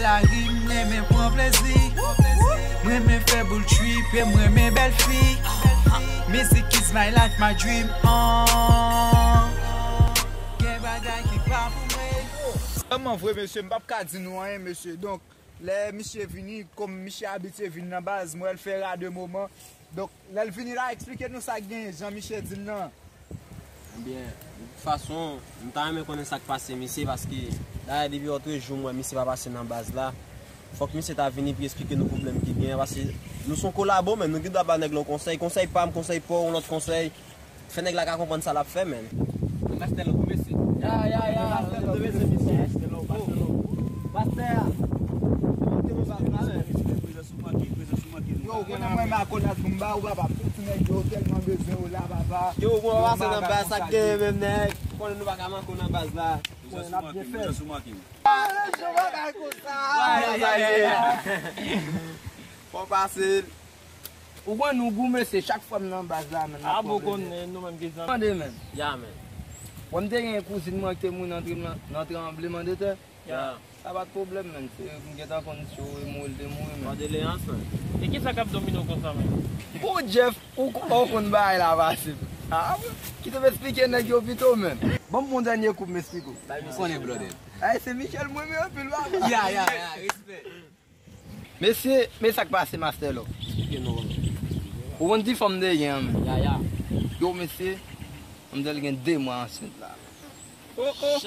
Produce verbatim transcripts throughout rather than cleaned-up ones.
Lari m renmen pran plezi. M renmen fè boul trip e m renmen bèl fi. Mizik is my life, my dream. Ah. Gen bagay ki pa pou mwen. Vrèman vre, mesye, m p ap ka di nou anyen, mesye. Donk, lè misye vini, kòm misye abitye vin nan baz, m wè l fè ra de moman. Donk, lè l vini la, eksplike nou sa k genyen, jan misye di l nan. Ebyen, de tout fason, m ta renmen konnen sa k pase misye, paske dayè depi lòt jou m wè misye pa pase nan baz la. Fòk misye ta vini pou eksplike nou pwoblèm ki genyen, paske nou se yon kolabo, men nou gen dwa ba nèg la yon konsèy. Konsèy pa m, konsèy pa w, yon lòt konsèy. Fè nèg la ka konprann sa l ap fè, men. Pastè Love, mesye. Ya, ya, ya, pastè Love, mesye. Pastè a. Yo, ou konnen mwen makonat pou m ba ou, papa. Tout nèg yo tèlman bezwen ou la, papa. Yo, bon, pase nan baz, sa k genyen menm, nèg. Konnen nou pa ka manke w nan baz la. Konnen n ap byen fè. Ah, yo bagay konsa. Ay, ay, ay. Fò pase. Ou konn nou gou, mesye, chak fwa m nan baz la, men, n ap pran plezi. Konnen nou menm ki zanmi. Tande, men. Ya, men. Bon, m te gen kouzin mwen ki te mouri nan trem-, nan tranblemanntè. Ya. Sa pa t pwoblèm, men. Se, m gentan konn si w mouri, l te mouri, men. Kondoleyans, men. E kisa k ap domine w konsa, men? Bon, Jeff, ou, ou konn bagay la pase. Ah, kite m eksplike nèg yo pito, men. Ban m yon dènye kou, m eksplike w. Bay misye. Konnen, brother. Ay, se Michel mwen renmen anpil, papa. Ya, ya, ya, respè. Mesye, men sa k pase, Master Love. Ou konn ti fanm m te gen an, men. Ya, ya. Yo, mesye, m te gen de mwa ansent la. Oh, oh.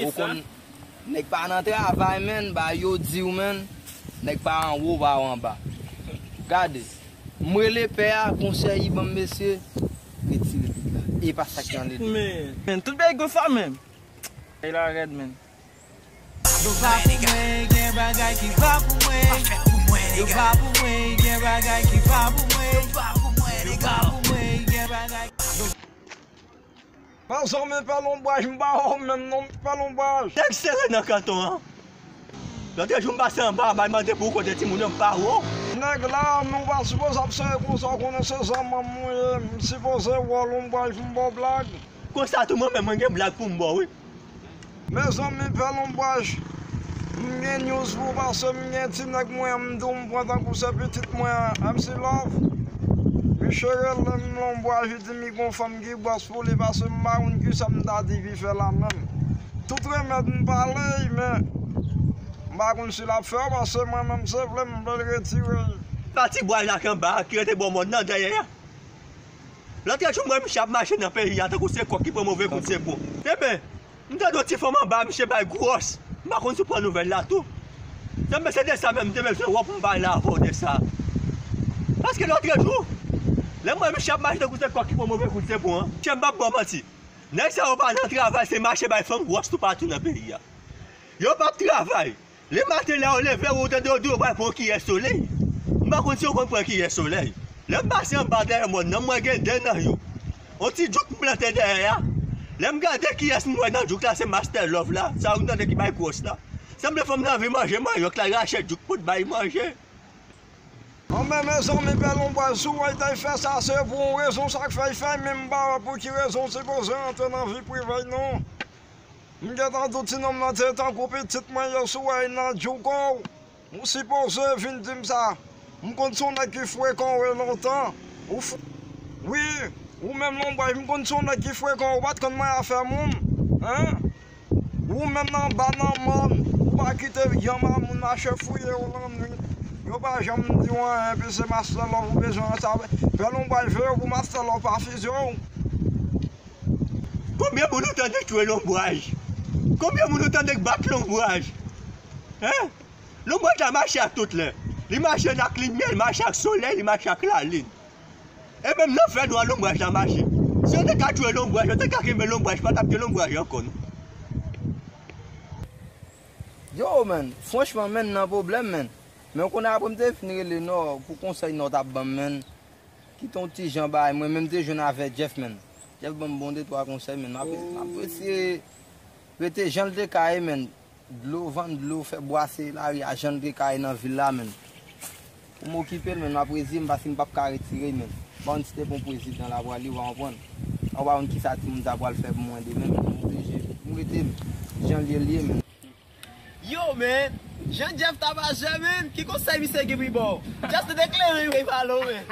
Ou konn, nèg pa nan travay, men, ba yo di w, men, nèg pa anwo, pa anba. Gade, m rele pè a, konsèy li ban m, mesye, retire pit la. E pa sa k nan li. Men, men, tout bagay konsa, men. E la rèd, men. Yo pa pou mwen, gen bagay ki pa pou mwen. Yo pa pou mwen, gen bagay ki pa pou mwen. Yo pa pou mwen, gen bagay. Mezanmi, pè Lonbwaj, m pa wè w menm non, pè Lonbwaj. Nèg sere nan kanton an. Lòt jou m pase anba, m al mande pou ou kote timoun yo, m pa wè w. Nèg la, men w pa sipoze ap sere konsa, w konnen se zanmanm ou ye, m sipoze wè w Lonbwaj pou m ba w blag. Konsa tou mwen menm mwen gen blag pou m ba w wi. Mezanmi, pè Lonbwaj, m gen news pou w, paske m gen ti nèg mwen, m di w m pran tankou se pitit mwen, M C Love. Misye rele m Lonbwaj, li di m li gon fanm ki gwòs pou li, paske m pa konn kisa m ta di pi fè la menm. Tout remèd m pale, men m pa konn si l ap fè w, paske mwen menm se vle m vle l retire. Pa ti bwaj la k anba a, ki rete bò mòn nan dèyè a. Lòt jou m wè misye ap mache nan peyi a tankou se kòk ki pran move kout se bon. Ebyen, m tande yon ti fanm anba a, misye bay gwòs. M pa konn si w pran nouvèl la tou. Sa m se de sa menm, m te bezwen wè w pou m pale avè w de sa. Paske lòt jou, lè m wè misye ap mache tankou se kòk ki pran move kout se bon an. Misye m p ap ba w manti. Nèg sa yo pa nan travay, se mache bay fanm gwòs toupatou nan peyi a. Yo p ap travay. Lè maten lè yo leve, ou tande yo di yo pral pran kiyè solèy. M pa konn si yo konn pran kiyè solèy. Lè m pase anba dèyè mòn nan, m wè gen de nan yo. On ti djouk m plante dèyè a. Lè m gade kiyès m wè nan djouk la, se Master Love la. Sa yo m tande ki bay gwòs la. Sanble fanm nan anvi manje manyòk la, rache djouk pou l bay manje. Anben, mezanmi, pè Lonbwaj, si w wè l te fè sa, se pou yon rezon sa k fè l fè, men m pa wè pou ki rezon l sipoze rantre nan vi prive l non. M gentan di w ti nonm nan te tankou pitit mwen ye, si w wè l nan djouko w, ou sipoze vin di m sa. M konn se yon nèg ki frekan w lontan. Ou f-, wi, ou menm Lonbwaj, m konn se yon nèg ki frekan w, ou pa t konn manyen afè moun, en? Ou menm nan ba nan mòn, ou pa kite yanm a moun mache fouye w lannwit. Yo pa janm di w anyen, epi se Master Love ou bezwen sa. Pè Lonbwaj veye pou Master Love pa fizye w. Konbyen moun ou tande k tchwe Lonbwaj? Konbyen moun ou tande k bat Lonbwaj? Hein? Lonbwaj la mache ak tout lè. Li mache ak limyè, li mache ak solèy, li mache ak lalin. E menm nan fènwa Lonbwaj la mache. Si yo te ka tchwe Lonbwaj, yo te ka kenbe Lonbwaj, pa t ap gen Lonbwaj ankò non. Yo, man, franchman, man, nan pwoblèm, man. Men w konnen apre m te fin rele Nò pou konsèy Nò t ap ban m, man. Kite yon ti jan bagay, mwen menm te jwenn avè Jeff, man. Jeff ban m bon de twa konsèy, man. M apresye, m apresye rete jan l te ka ye, man. Dlo, vann dlo, fè bwase lari a, jan l te ka ye nan vil la, man. Pou m okipe l, man, m ap rezye m, paske m p ap ka retire, man. Bon, si te bon prezidan la pral li, w pa konprann. Ou pa konn kisa timoun sa pral fè pou mwen demen, man. M oblije, m rete jan l ye, l ye, man. Yo, man! Jan Jeff ta pa jè, menn, ki konsèy misye gen pou l ba w? Jeff se te kleren, wi, pale w, menn.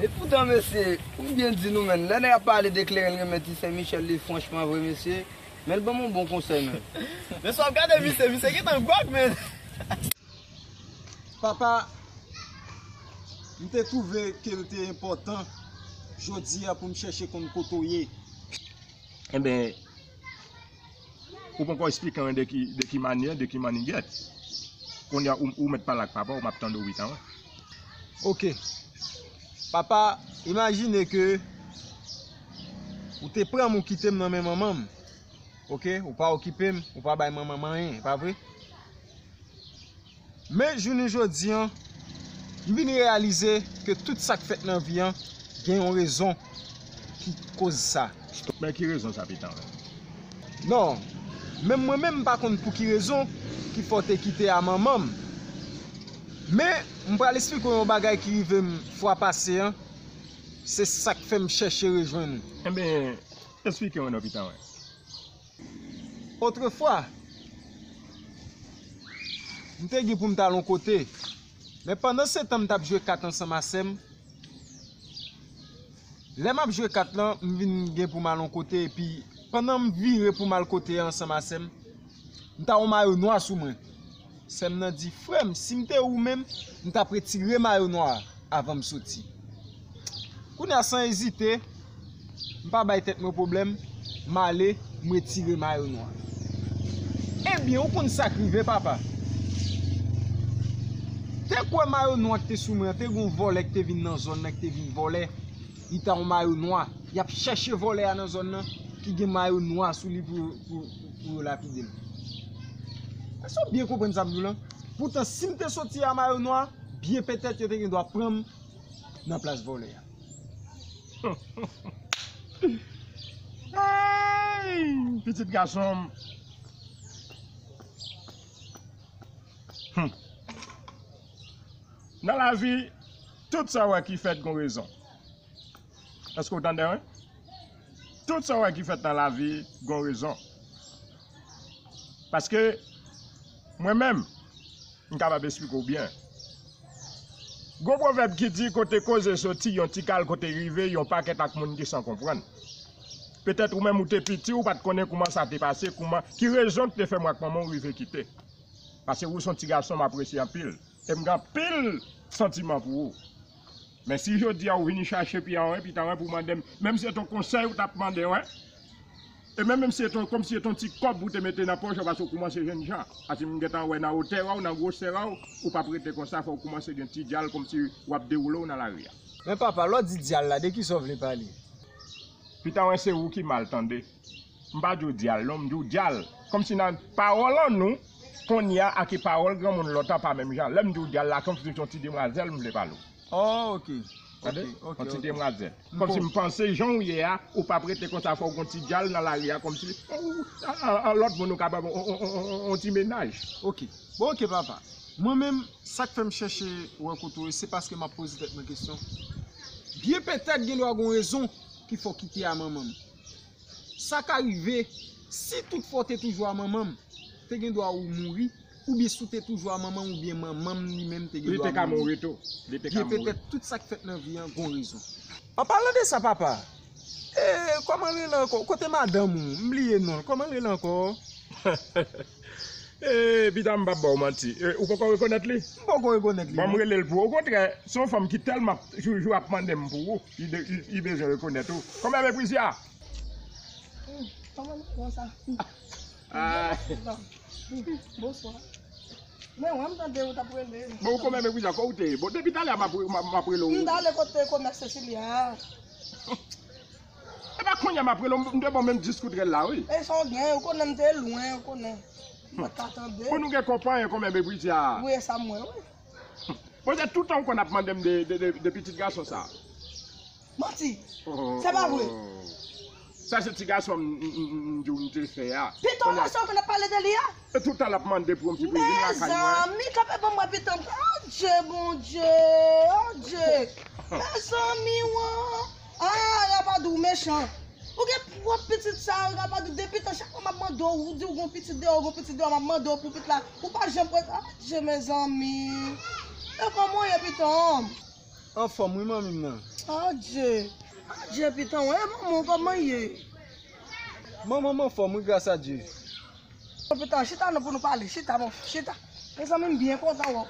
Epoutan, mesye, pou m byen di nou, menn, lè nèg ap pale de kleren l renmen Ti Sen Michel, li franchman vre, mesye, men l ban m yon bon konsèy, menn. Men si w ap gade misye, misye gentan gwòg, menn. Papa, m te twouve ke l te enpòtan jodi a pou m chèche konn kote w ye. Enben, ou poko eksplike mwen de ki, de ki manyè, de ki mannigèt. Kounye a, ou, ou mèt pale ak papa w, m ap tande w, wi, tanpri. Oke. Papa, imajine ke ou te pran m, ou kite m nan men manman m. Oke? Ou pa okipe m, ou pa bay manman m anyen, e pa vre? Men jounen jodi a, m vin reyalize ke tout sa k fèt nan vi a gen yon rezon ki koz sa. Men ki rezon sa, pitan? Non, menm mwen menm m pa konn pou ki rezon ki fè w te kite a manman m. Men, m pral eksplike w yon bagay ki rive m fwa pase a, se sa k fè m chèche rejwenn ou. Enben, eksplike mwen non, pitan. Otrefwa, m te gen pou m t al yon kote, men pandan se tan m t ap jwe kat ansanm a sè m. Lè m ap jwe kat lan, m vin gen pou m al yon kote, epi pandan m vire pou m al kote a ansanm a sè m, m ta yon mayo nwa sou mwen. Sè m nan di, "Frè m, si m te ou menm, m t ap retire mayo nwa a avan m soti." Kounye a, san ezite, m pa bay tèt mwen pwoblèm, m ale, m retire mayo nwa. Ebyen, ou konn sa k rive, papa? Te kwè mayo nwa k te sou mwen an, te gen yon vòlè k te vin nan zòn nan, k te vin vòlè. Li ta yon mayo nwa. Y ap chèche vòlè a nan zòn nan ki gen mayo nwa sou li pou, pou, pou yo lapide l. Èske w byen konprann sa m di w lan? Poutan, si m te soti a mayo nwa, byen petèt yo te gen dwa pran m nan plas vòlè a. Hey! Pitit gason m. Hmm. Nan lavi, tout sa w wè ki fèt gon rezon. Èske w tande, wi? Tout sa w wè ki fèt nan lavi, gon rezon. Paske, mwen menm, m kapab esplike w byen. Gon pwovèb ki di, kote koze soti, yon ti kal kote rive, yon pakèt ak moun ki san konprann. Petèt ou menm ou te piti, ou pa t konnen kouman sa te pase, kouman, ki rezon ki te fè mwen ak manman w rive kite. Paske ou se yon ti gason m apresye anpil. E m gen anpil santiman pou ou. Men si jodi a ou vini chache piyan wen, pitan wen pou mande m, menm si se ton konsèy ou t ap mande wen, e menm, menm si se ton, kòmsi se ton ti kòb ou te mete nan pòch ou, paske ou koumanse jennjan. Paske m gentan wè nan wotè a w, nan gwosè a w, ou p ap rete konsa, fò w koumanse gen ti dyal, kòmsi w ap dewoule w nan lari a. Men papa, lè w di dyal la, de kisa w vle pale? Pitan wen, se ou ki mal tande. M pa di w dyal non, m di w dyal. Kòmsi nan pawòl an nou, kounye a ak pawòl granmoun lontan pa menm jan. Lè m di w dyal la, kòmsi se yon ti demwazèl m vle pale w. Oh, ok. Tande? Ok, ok, yon ti demwazèl. Kòmsi m panse jan w ye a, ou p ap rete konsa, fò w gon ti dyal nan lari a, kòmsi, ou, an, an, an lòt moun ou kapab on, on, on, on, on ti mennaj. Ok. Bon, ok, papa. Mwen menm, sa k fè m chèche wè kote w ye, se paske m ap poze tèt mwen kesyon. Byen petèt gen dwa gon rezon ki fè w kite a manman m. Sa ka rive, si tout fwa w te toujou a manman m, te gen dwa ou mouri, oubyen si w te toujou a manman m, oubyen manman m li menm te gen dwa mouri. Li te ka mouri tou. Li te ka mouri. Byen petèt tout sa k fèt nan vi an gon rezon. An palan de sa, papa, e, kòman l rele ankò? Kote madanm ou? M bliye non l. Kòman l rele ankò? E, pitan m p ap ba w manti. E, ou poko rekonèt li? M poko rekonèt li non. Bon, m rele l pou ou. Okontrè, se yon fanm ki tèlman ap, jou, jou ap mande m pou ou. Li de, li, li bezwen rekonèt ou. Kòman Meprizya? Hmm, kòman nou konsa? Ah. Bonswa. Bonswa. Men wè m tande ou t ap rele. Bon, ou konn Meprizya, kote ou te ye? Bon, depi talè a m ap, m ap, m ap rele w. M t ale kote komès Sesilia a. E pa kounye a m ap rele w, m te ba w menm dis kout rèl la, wi. E sa w gen, ou konnen m te lwen, ou konnen. M pa t ka tande. Bon, nou gen konpayen konmen Meprizya. Wi, e sa m wè, wi. Bon, se tout tan ou konn ap mande m de, de, de, de pitit gason sa. Manti. Oh, oh, oh. Se pa vre. Sa se ti gason m, m, m, m, m di w m te fè a. Piton, kounye a, sa w konn ap pale de li a? E tout tan l ap mande pou yon ti pri, vin lakay mwen. Mezanmi, kanpe ban mwen piton. Oh Dye, Bondye, oh Dye. Mezanmi, wan. Ah, y a pa di w mechan. Ou gen pwòp pitit sa, ou ka pa di depi tan chak fwa m ap mande w, ou di w gon pitit deyò, gon pitit deyò, m ap mande w pou pitit la. Ou pa janm prete. Adje, mezanmi. E kòman w ye, pitit? Anfòm wi, manmi m nan. Adje. Adje, pitit, e manman w kòman ye? Manman m anfòm wi, gras a Dye. Pitit, chita non pou nou pale. Chita, mon, chita. Mezanmi, m byen kontan wè w.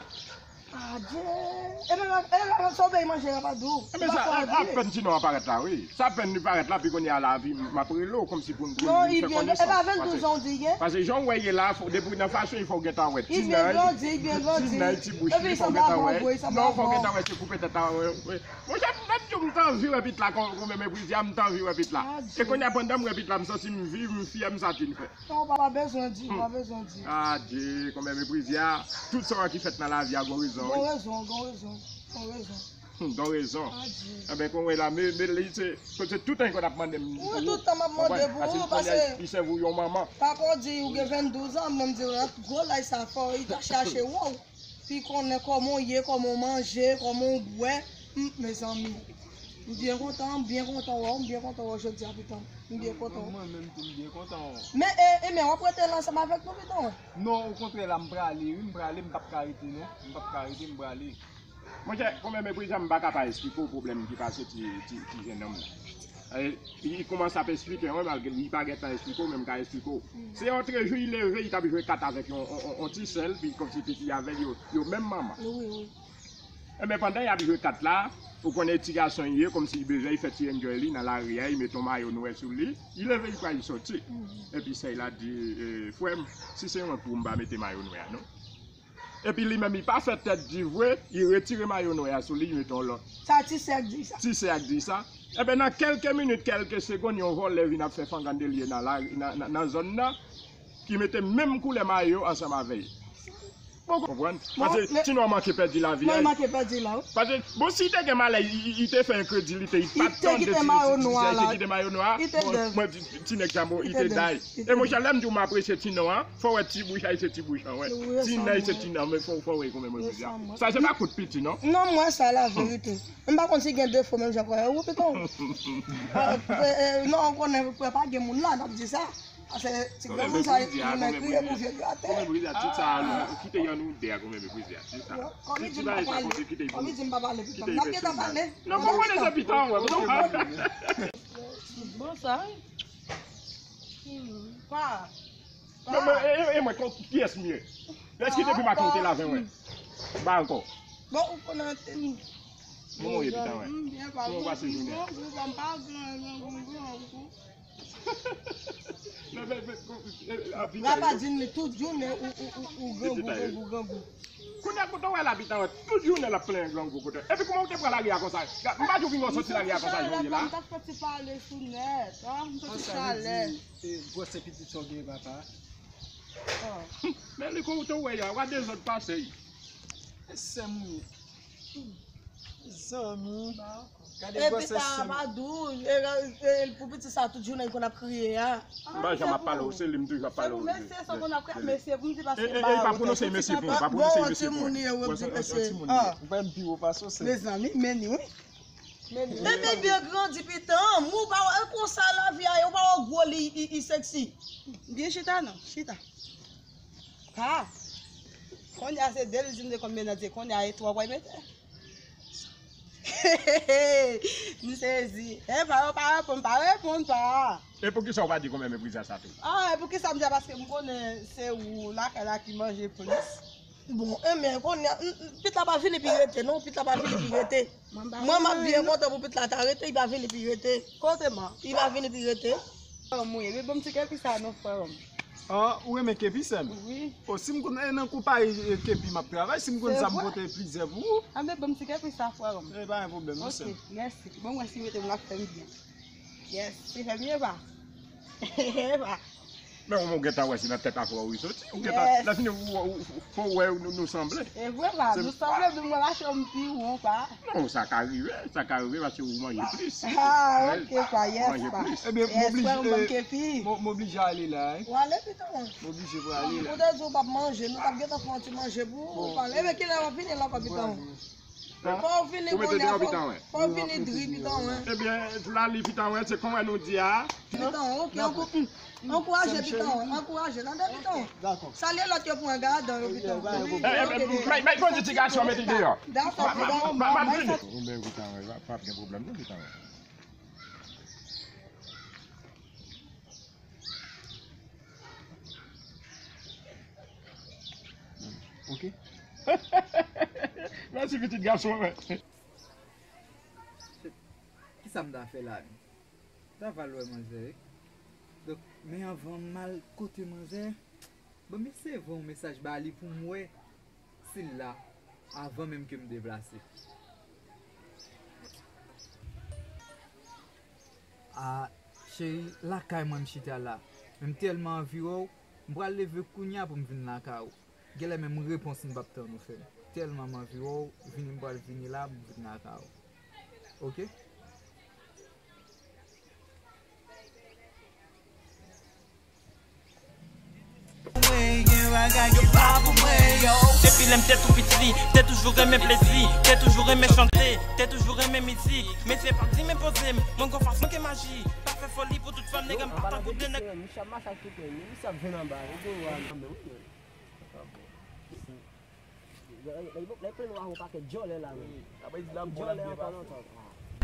Adje. E men, e la, sa w bay manje a pa dou. E men sa, apèn ti non an parèt la, wi. Sa apèn li parèt la, pi kounye a la, pi m ap rele w kòmsi pou n, pou n fè konesans. Non, li byen, e pa venndouz an w di l gen? Paske jan w wè l ye la, depi nan fason li fè w gentan wè. Li byen grandi, li byen grandi. Ti nan ti bouch li, fò w gentan wè. Non, fò w gentan wè, se koupe tèt la, wè. Monchè, m t ap di w, m t anvi wè pitit la, kon, kon men meprizya, m t anvi wè pitit la. E kounye a, pandan m wè pitit la, m santi m viv, m fyè, m sa fin fè. Non, pa, pa bezwen di, pa bezwen di. Adje, konbyen meprizya. Tout sa ki fèt nan lavi a gon rezon, wi. Gon rezon, gon rezon, gon rezon. Hmm, gon rezon. Adje. Enben, konbyen la, men, men li se, se tout tan konn ap mande m pou ou. Wi, tout tan m ap mande pou ou, paske li sèvi w yon manman. Papa w di ou gen venndouz an, mwen m di w, gwo laj sa fò, li ta chache wè w. Pi konnen kòman w ye, kòman w manje, kòman w bwè. M, mezanmi. M byen kontan, m byen kontan wè w, m byen kontan wè w jodi a, pitit. M byen kontan. Mwen menm tou, m byen kontan wè w. Men, e, e, men w ap rete la ansanm avèk nou, pitit, wi? Non, okontrè, la, m prale, wi, m prale, m p ap ka rete, non. M p ap ka rete, m prale. Monchè, konbyen meprizya, m pa ka pa esplike w pwoblèm ki pase ti, ti, ti jennonm nan. E, li kòmanse ap esplike, wi, malgre li pa gentan esplike w, men m ka esplike w. Se yon trejou, li leve, li t ap jwe kat avèk yon, yon, yon, yon ti sè l, pi kòmsi pitit avè l, yo, yo menm manman. Wi, wi. Enben, pandan y ap jwe kat la, ou konnen ti gason li ye, kòmsi li bezwen, li fè ti enjoy li nan lari a, li mete yon mayo nwè sou li, li leve, li pral soti. Epi sè l la di, e, frè m, si se yon pou m pa mete mayo nwè a, non. Epi li menm, li pa fè tèt di vre, li retire mayo nwè a sou li, li mete yon lòt. Sa ti sè k di sa. Ti sè a k di sa. Enben, nan kèlke minit, kèlke segonn, yon vòlè vin ap fè fangandelye nan la, nan, nan, nan zòn nan, ki mete menm koulè mayo ansanm avè l. Bon, konprann? Paske ti nwa manke pèdi lavi a. Mwen manke pèdi la, wi. Paske, bon, si li te gen malè, li, li, li te fè enkredilite, li pa t tande ti, ti, ti, ti, ti, li te kite mayo nwa a. Bon, mwen di, ti nèg sa, bon, li te day. E monchè, lè m di w m apresye ti non an, fò w wè ti bouch a, se ti bouch an, wè. Ti nan, se ti nan, men fò, fò w wè konbyen mwen di a. Sa, se pa kout piti, non. Non, mwen sa la verite. M pa konn si gen defo menm jan kwè. Ou piton. Non, ou konnen kwè pa gen moun la, n ap di sa. Paske ti granmoun sa, moun nan kriye pou vye gate. Konbyen meprizya, ti sa, kite yon nou de a, konbyen meprizya, ti sa. Kòm li di m pa pale, kòm li di m pa pale, piton. N ap gentan pale. Non, konprann se piton, wè. Bon sa, wi. Pa. Men, men, e, e, e mwen, kon, kiyès m ye? Èske depi maten w te lave mwen? Ba ankò. Bon, ou konnen te m. Kòman w ye, piton, wè? M byen, pa. Kòman w pase jounen an? Bon, bon, m pa gran, gran, gran, gran, gran. Men, men, men, e, e, a, piton, papa di m li tout jounen, ou, ou, ou, ou grangou, grangou, grangou. Kounye a kote w wè l abite a, tout jounen l ap plenyen grangou kote. Epi kòman w te pran lari a konsa? M pa di w vin soti lari a konsa jan w ye la. M t ap fè ti pale sou nèt, ah, m fè ti pale. Sa vle di, e, gwosè pitit sa w genyen, papa? Men li kon w te wè a, w a dezòd pase. E sè m ou ye. Zanmi. Gade gwosès sè m. Epi sa pa dou, e, e, pou pitit sa tout jounen konn ap kriye a. M pa janm ap pale w, se li m toujou ap pale w. Se pou mesye sa konn ap kriye, mesye pou m di paske m pa wont. E, e, pa pwononse mesye pou mwen, pa pwononse mesye pou mwen. Bon, yon timoun li ye, w ap di mesye. Ou pa m pi wo pase w, sè. Mezanmi, men ni wi. Men ni. Epi byen grandi pitan, ou pa wè konsa lavi a ye, ou pa wè gwo li, i, i seksi. Byen chita non, chita. Ha. Kounye a se de l di m te konn menadje, kounye a e twa w pral mete. M sezi. E pa yo pa reponn, pa reponn, pa. E poukisa w pa di konbyen meprizya sa tou? Ah, e poukisa m di a? Paske m konnen se ou lakay la ki manje plis. Bon, enben, kounye a, m, m, pit la pa vini pi rete, non, pit la pa vini pi rete. Mwen, m ap byen kontan pou pit la ta rete, li pa vini pi rete. Kote m an? Li pa vini pi rete. Frè m ou ye, men ban m ti kepi sa non, frè m. Ah, ou renmen kepi, sè m? Wi. O, si m konn, e, nan konpayi, e, kepi m ap travay, si m konn sa, m pote plizyè pou ou. Anben, ban m ti kepi sa, frè m. E, pa gen pwoblèm, non, sè m. Ok, mèsi. Bon, mwen si mete m ap fè m byen. Yes, se fè m byen, pa. Epa. Men ou, ou gentan wè se nan tèt afè w li soti. Ou gentan, lè fini, ou, ou, ou, fò w wè nou, nou sanble. E vre, pa. Nou sanble, men mwen mache m pi won, pa. Non, sa ka rive, sa ka rive paske ou manje plis. Ah, ok, pa, yes, pa. Manje plis. Ebyen, m oblije, m oblije ale la, wi. Ou ale pito. M oblije pou ale la. Ou te di ou p ap manje, nou t ap gentan fè yon ti manje pou ou pale. Ebyen, kilè w ap vini la ankò, pito? Fò w vini kounye a, fò, fò w vini dri, pitanwen. Ebyen, la li pitanwen, se konwè nou di a. Pitanwen, ok, ankou-, ankouraje pitanwen, ankouraje, tande pitanwen. Salye lòt yo pou en gadan yo, pitanwen. May, may, may, poze ti gason mete deyò. Dakò, pitanwen. Ou menm pitanwen, pa, pa gen pwoblèm non, pitanwen. Ok. Mèsi pitit gason mwen. Kisa m ta fè la menm? M ta va al wè manzè wi. Donk, men anvan m al kote manzè, ban m eseye voye yon mesaj ba li pou m wè si l la avan menm ke m deplase. A, cheri, lakay mwen m chita la. Men m tèlman anvi wè w, m pral leve kounye a pou m vin lakay ou. Genlè menm repons m p ap tann ou fè m. Tèlman m anvi wè w, vini m pral vini la, m vin lakay ou. Ok? Mwen gen bagay ki pa pou mwen, yo. Depi lè m te tou piti, te toujou renmen plezi, te toujou renmen chante, te toujou renmen mizik. Mesye pa di m enpoze m, mwen gon fason ke maji. Pa fè foli pou tout fanm, nèg m pa tankou de nèg. Misye ap mache ak tout nèg, misye ap vin anba, ou gen wa nan men wi, men. Lè, lè, lè plen w a yon pakèt djòlè la, men. Djòlè ankò lontan.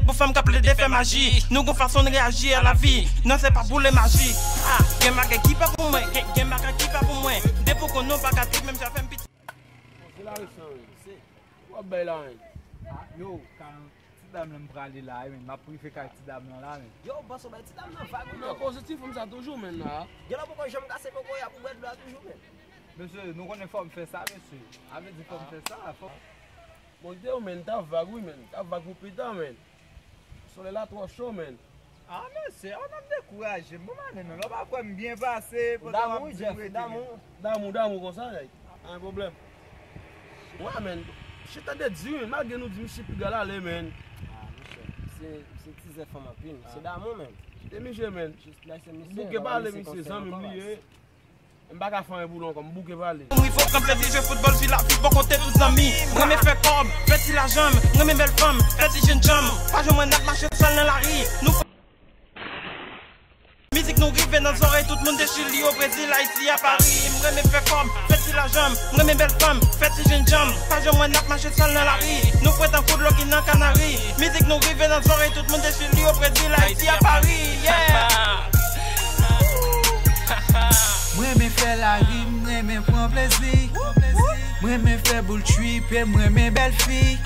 Pou fanm k ap plede fè maji, nou gon fason n reyaji a lavi. Non, se pa boule maji. Ah, gen bagay ki pa pou mwen, gen, gen bagay ki pa pou mwen. Depi w konn nou pa ka trip, menm jan fè m piti. Se la resan, wi. W ap bay la, wi. Ah, yo, kan Ti dam nan m prale la wi, men m ap rive kay ti dam nan la, men. Yo, panse w bay ti dam nan vag ou non. Nan pozitif fanm sa toujou, men la. Genlè w poko janm kase kokoye a pou bwè dlo a toujou, men. Mesye, nou konnen fò m fè sa, mesye. A vle di fò m fè sa, fò. Bon, kite yo, men, t ap vag wi, men. T ap vag pou pita, men. Solèy la twò cho, men. Ah, mesye, an ap dekouraje m. Bon, mannen non, lè w pa kwè m byen pase, pandan w ap di w rete. Damou, damou, damou konsa, nèg. Pa gen pwoblèm. Wè, men. Misye tande di, men. Malgre nou di misye piga l ale, men. Ah, mesye. Misye, misye tizè fanm anpil. Misye damou, men. Kite misye, men. Bouke pale, misye, zanmi m li ye. M pa ka fè anyen pou li ankò, m bouke pale. M rive kanpe di jwe foutbòl, vi lavi bò kote tout zanmi. M renmen fè kòb, fè ti lajan m, m renmen bèl fanm, fè ti jennjanm. Pa jwenn mwen n ap mache sèl nan lari. Nou fè mizik nou rive nan zòrèy tout moun de Chili o Brezil, Ayiti a Pari. M renmen fè kòb, fè ti lajan m, m renmen bèl fanm, fè ti jennjanm. Pa jwenn mwen n ap mache sèl nan lari. Nou fre tankou dlo ki nan Kanari. Mizik nou rive nan zòrèy tout moun de Chili o Brezil, Ayiti a Pari. Yeah! M renmen fè lari, m renmen pran plezi. M renmen fè boul trip e m renmen bèl fi.